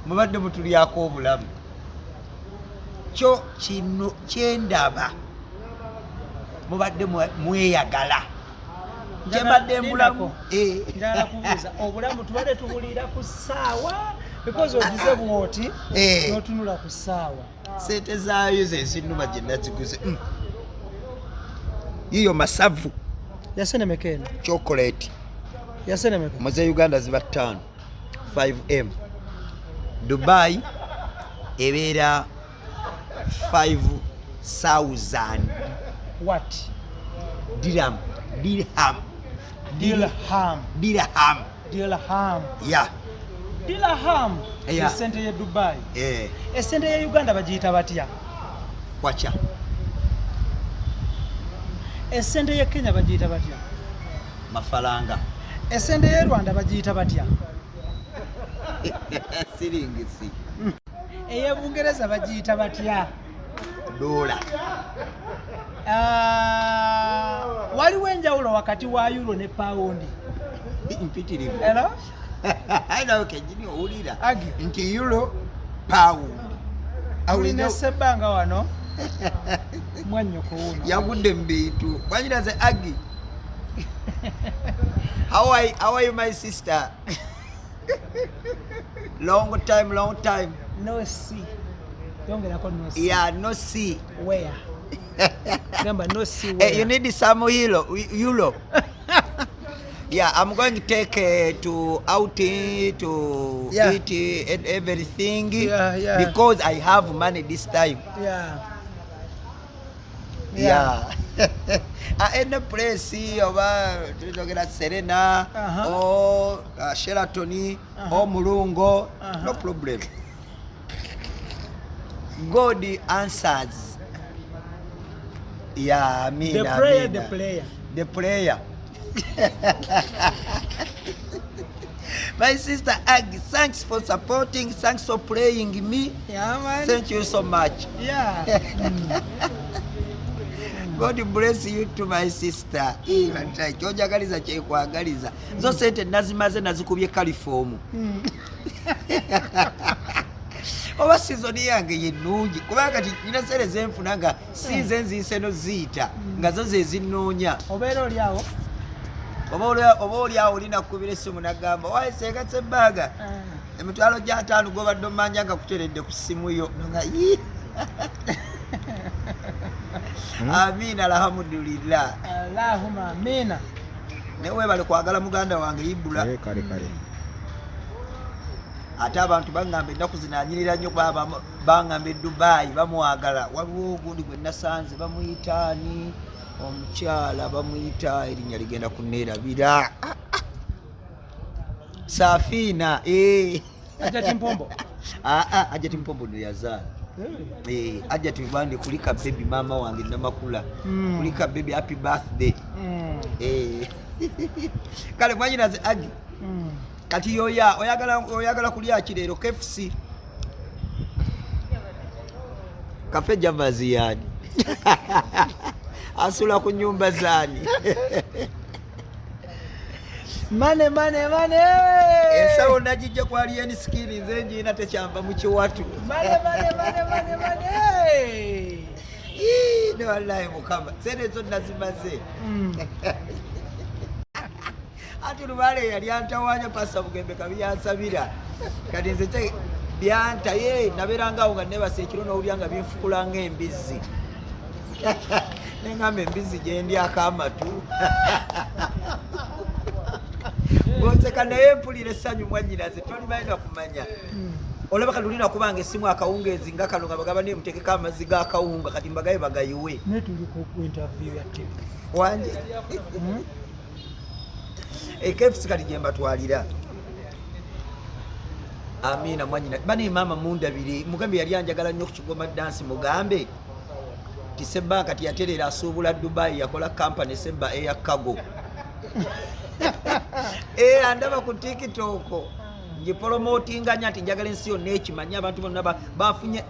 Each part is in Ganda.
Mubadde mutulyako obulamu. Kyo kino kyendaba mubadde mweyagala kyembadde mbulamu. Eh. Njagala kubuuza, obulamu tubadde tubuliira ku ssaawa, because ogize bwoti eh. n'otunula ku ssaawa. Sente zaayo zezinuma gye naziguze. Yiyo masavu. Yasenemeka eno? Chocolate. Yasenemeka? Muze Uganda ziba 5, 5M. Dubai ebeera 5000. What? Dirham. Dirham. Dirham. Dirham. Dirham. Yeah. Dirham. Yeah. Esente ye Dubai. Eh. Esente ye Uganda bagiyita batya? Kwacha. Esente ye Kenya bagiyita batya? Mafaranga. Esente ye Rwanda bagiyita batya? Siringisi. Eye Bungereza bagiyita batya? Dola. Ah, waliwo enjawulo wakati wa euro ne pawundi? Mpitirivu. Hello? Nawe kenyini owulira Agi. nti euro, pawundi. Tulina Sebbanga wano, mwannyoko wuno. Yagudde mu bintu. Mwanyinaze Agi, how are you, my sister? Long time, long time. No see. Yongerako no see. Yeah, no see. Where? Gamba no see where. Hey, you need some euro. Yeah, I'm going to take to outing to eat and everything. Because I have money this time. Yeah. Any place oba tuyogera Serena or Sheraton or Mulungo, no problem. God answers. Yeah, amina. The prayer, amina. The prayer. The prayer. My sister Aggie, thanks for supporting, thanks for praying me. Yeah, man. Thank you so much. God bless you to my sister. Kyonjagaliza kyekwagaliza. Zo sente nazimaze, nazikubye kalifoomu. Oba sizoni yange ye nnungi, kubanga kati nina sente zenfuna nga si nze nziise no ziyita nga zo ze zinnoonya. Obeera oli awo. Oba oli awo olinakubira essimu nagamba, "Waye senga Sebbanga, 500,000 gobadde omanja nga kuteredde ku ssimu yo." Nga ii. Amiina, alhamdulillah. Allahumma amina. Naye weebale kwagala muganda wange Ibula. Eh, kale kale. Ate abantu baŋŋamba ennaku zino anyirira nnyo, kuba baŋŋamba e Dubai bamwagala. Waliwo ogundi gwe nasanze, bamuyita ani, omukyala bamuyita, erinnya ligenda kuneerabira. Ah, ah. Safiina, eh. Ajati Mpombo. Ah, ah, Ajati Mpombo no yazaala. Eh, Ajati bandi kulika baby, mama wange Namakula. Kulika baby, happy birthday. Eh. Kale mwanyinaze Agi, kati yoya oyagala kulya ki leero? KFC, Cafe Javas, yani asula ku nyumba zaani? Money, money, money. Ensawo nagijja ku Alien Skin, nze ngiina, tekyava mu kiwatu. Money, money, money, money, money. Ii, ne wallahi mukama, sente zo nazimaze. Ati lubaale yali antawanya, Pasa Bugembe kabi yansabira. Kati nze byanta ye nabeerangawo nga nebasa ekiro n'owulya nga binfukula ng'embizzi, neŋŋamba embizzi gyendyako amatu gonseka, naye mpulira essanyu. Mwannyinaze, tolibalina kumanya. Olaba kati olina kubanga essimu akawungeezi nga kano nga bagaba naye mutekeko amazzi g'akawunga, kati mbagaye bagayiwe. Naye tuli ku interview ya TV. Wange eKFC kati gye mbatwalira. Amiina. Mwanyina bane maama mundabire, mugambe yali anjagala nnyo ku Kigoma Dance, mugambe ti Sebbanka tiyatereera, asuubula Dubai, yakola kampany Seba Air Cargo. Eh, andaba ku TikTok ngipolomotinganya nti njagala ensi yonna ekimanye, abantu bonna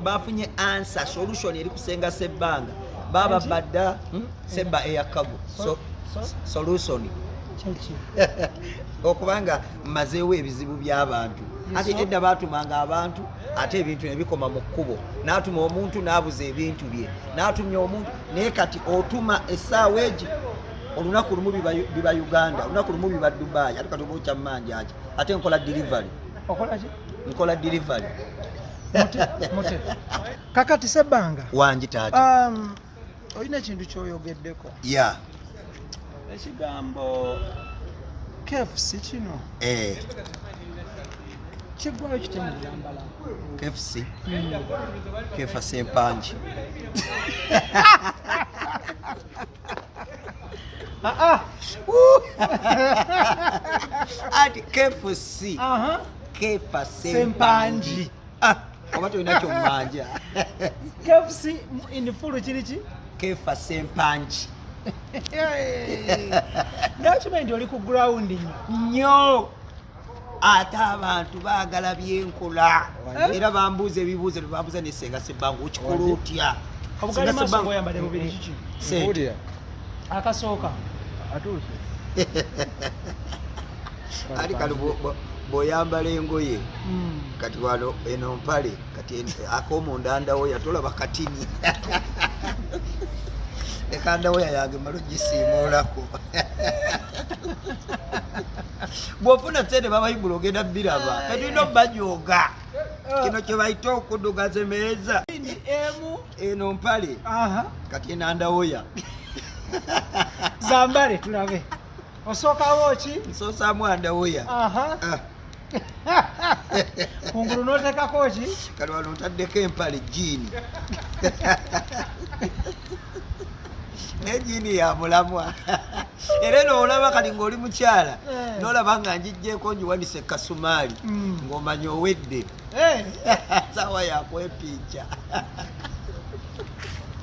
bafunye answer, solution eri kusenga Sebbanga baba badda, Seba Air Cargo. So, solution. Kyeki? Okubanga mmazeewo ebizibu by'abantu. Ate edda baatumanga abantu, ate ebintu ne bikoma mu kkubo, n'atuma omuntu n'abuza ebintu bye, n'atumya omuntu. Naye kati otuma essaawa egi, olunaku lumu biba Uganda, olunaku lumu biba Dubai. Ate kati oba okyammanja ki? Ate nkola delivery. Okola ki? Nkola delivery. Mute, mute. Kakati Sebbanga. Wangi taata. Olina ekintu kyoyogeddeko. Ya. Ekigambo KFC kino kiggwayo kitya mu byambala? KFC, Kefa Sempangi. Ah, ah. Ati KFC, Kefa Sempangi. Sempangi. Ah, oba tolina kyommanja. KFC in full kiri ki? Kefa Sempangi. Naye okimanyi nti oli ku ground nnyo. Nnyo, ate abantu baagala byenkola. Eh? Era bambuuza ebibuuzo bebambuuza ne Senga Sebbangu, okikola otya? Obugali Senga maaso Sebbangu- bw'oyambadde bubiri kiki? Sente. Mpulira. Akasooka. Atuuse. Ati kati bw'oyambala engoye, kati wano eno mpale, kati ak'omundandawoya tolaba katini. Leka ndawoya yange malo gisiimuulako. Bw'ofuna sente babayibula ogenda biraba, tetulina obbajooga. Kino kye bayita okudugaza emeeza. Emu. Eno mpale. Kati eno ndawoya. Zambale tulabe. Osookawo ki? Nsoosaamu andawoya. Ah. Kungulu n'oteekako ki? Kati wano ntaddeko empale jiini, naye jiini ya mulamwa. Era eno olaba kati ng'oli mukyala, n'olaba nga njijjeeko ngiwanise kasumaali, ng'omanya owedde. Saawa yakwepiica.